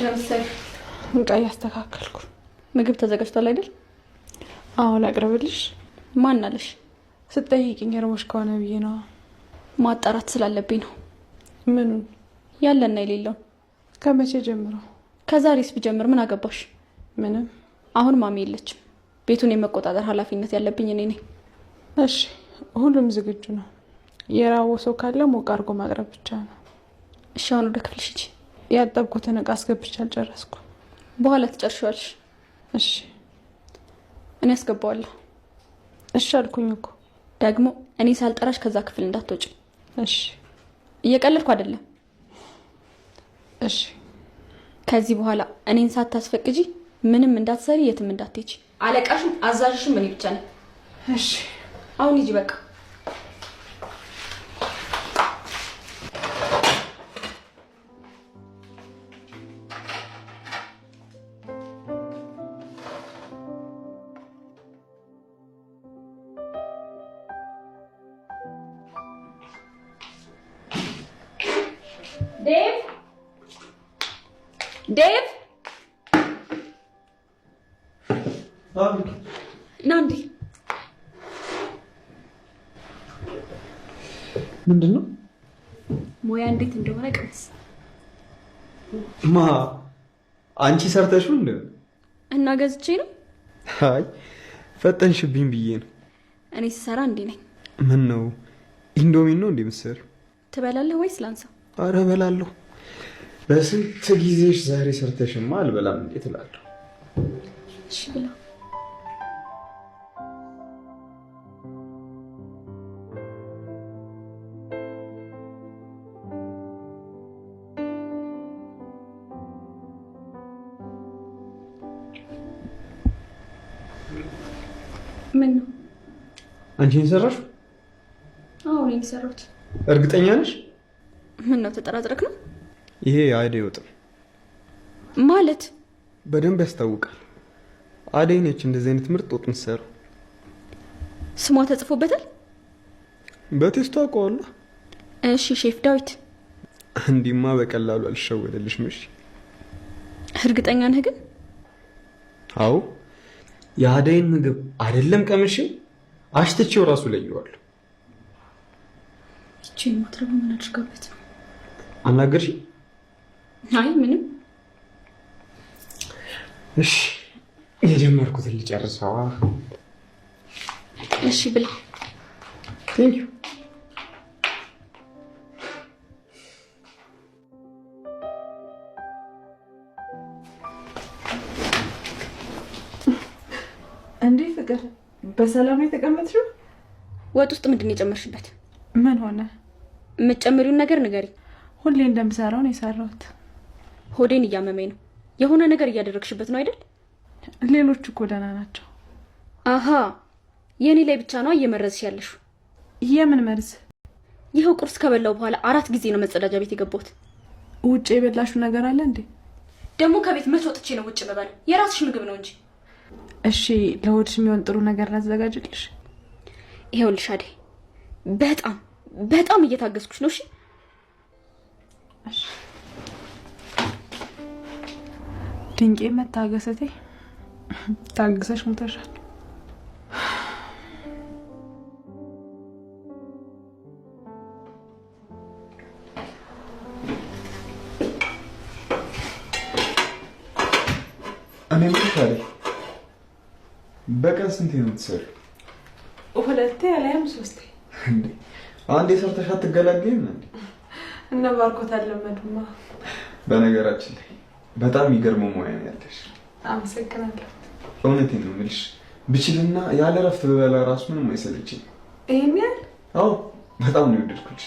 ምንድን ነው የምትሰሪው? እቃ እያስተካከልኩ። ምግብ ተዘጋጅቷል አይደል? አዎ፣ ላቅርብልሽ? ማን አለሽ? ስትጠይቂኝ እርቦሽ ከሆነ ብዬ ነው። ማጣራት ስላለብኝ ነው። ምኑን? ያለና የሌለውን። ከመቼ ጀምሮ? ከዛሬስ ብጀምር ምን አገባሽ? ምንም። አሁን ማሚ የለችም። ቤቱን የመቆጣጠር ኃላፊነት ያለብኝ እኔ ነኝ። እሺ፣ ሁሉም ዝግጁ ነው። የራበው ሰው ካለ ሞቅ አድርጎ ማቅረብ ብቻ ነው። እሺ፣ አሁን ወደ ክፍልሽ ሂጂ። ያጠብኩትን እቃ አስገብቼ አልጨረስኩም። በኋላ ትጨርሺዋለሽ። እሺ። እኔ አስገባዋለሁ። እሺ አልኩኝ እኮ። ደግሞ እኔ ሳልጠራሽ ከዛ ክፍል እንዳትወጪ። እሺ። እየቀለድኩ አይደለም። እሺ። ከዚህ በኋላ እኔን ሳታስፈቅጂ ምንም እንዳትሰሪ፣ የትም እንዳትሄጂ። አለቃሽም አዛዥሽም እኔ ብቻ ነኝ። እሺ። አሁን ሂጂ በቃ። ዴቭ፣ ዴቭ፣ ና እንዴ። ምንድን ነው? ሙያ እንዴት እንደሆነ ቅመስ። ማ፣ አንቺ ሰርተሽው እንደ? እና ገዝቼ ነው። አይ፣ ፈጠንሽብኝ ብዬ ነው። እኔ ስሰራ እንዲህ ነኝ። ምን ነው፣ ኢንዶሚን ነው እንዴ የምትሰሪው? ትበላለህ ወይስ ላንሳ? አረ እበላለሁ። በስንት ጊዜሽ ዛሬ ሰርተሽማ አልበላም እንዴት እላለሁ። እሺ ብላ። ምን ነው? አንቺ የሰራሽው? አዎ፣ እኔ የሰራሁት። እርግጠኛ ነሽ? ምን ነው፣ ተጠራጥረክ ነው? ይሄ የአደይ ወጥ ነው። ማለት? በደንብ ያስታውቃል። አደይ ነች እንደዚህ አይነት ምርጥ ወጥ የምትሰራው። ስሟ ተጽፎበታል? በ taste ኡ አውቀዋለሁ። እሺ ሼፍ ዳዊት። እንዲማ በቀላሉ አልሸወደልሽም። እሺ። እርግጠኛ ነህ ግን? አዎ፣ የአደይን ምግብ አይደለም ቀምሼ አሽትቼው ራሱ ለየዋለሁ። ይቺ የማትረባ ምን አድርጋበት ነው? አናገርሽ? አይ፣ ምንም። እሺ፣ የጀመርኩትን ልጨርሰዋ። እሺ ብላ። Thank you። እንዴ ፍቅር፣ በሰላም ነው የተቀመጥሽው? ወጥ ውስጥ ምንድን ነው የጨመርሽበት? ምን ሆነ? የምትጨምሪውን ነገር ንገሪ። ሁሌ እንደምሰራው ነው የሰራሁት። ሆዴን እያመመኝ ነው። የሆነ ነገር እያደረግሽበት ነው አይደል? ሌሎቹ እኮ ደህና ናቸው። አሀ፣ የእኔ ላይ ብቻ ነው እየመረዝሽ ያለሽው። የምን መርዝ? ይኸው ቁርስ ከበላው በኋላ 4 ጊዜ ነው መጸዳጃ ቤት የገባሁት። ውጭ የበላሽው ነገር አለ እንዴ? ደግሞ ከቤት መች ወጥቼ ነው ውጭ የምበላው? የራስሽ ምግብ ነው እንጂ። እሺ፣ ለሆድሽ የሚሆን ጥሩ ነገር ላዘጋጅልሽ። ይኸውልሽ አደይ፣ በጣም በጣም እየታገስኩሽ ነው። እሺ? እሺ። ድንቄ መታገሰቴ፣ ታግሰሽ ሞተሻል። እኔ የምልሽ አደይ፣ በቀን ስንቴ ነው የምትሰሪው? ሁለቴ አልያም ሶስቴ። እንዴ፣ አንዴ ሰርተሽ አትገላገይም እንዴ? እነ ባርኮት አልለመዱማ። በነገራችን ላይ በጣም የሚገርመው ሙያ ነው ያለሽ። አመሰግናለሁ። እውነቴን ነው የምልሽ፣ ብችልና ያለ እረፍት ብበላ ራሱ ምንም አይሰለችኝ። ይሄን ያህል? አዎ፣ በጣም ነው የወደድኩልሽ።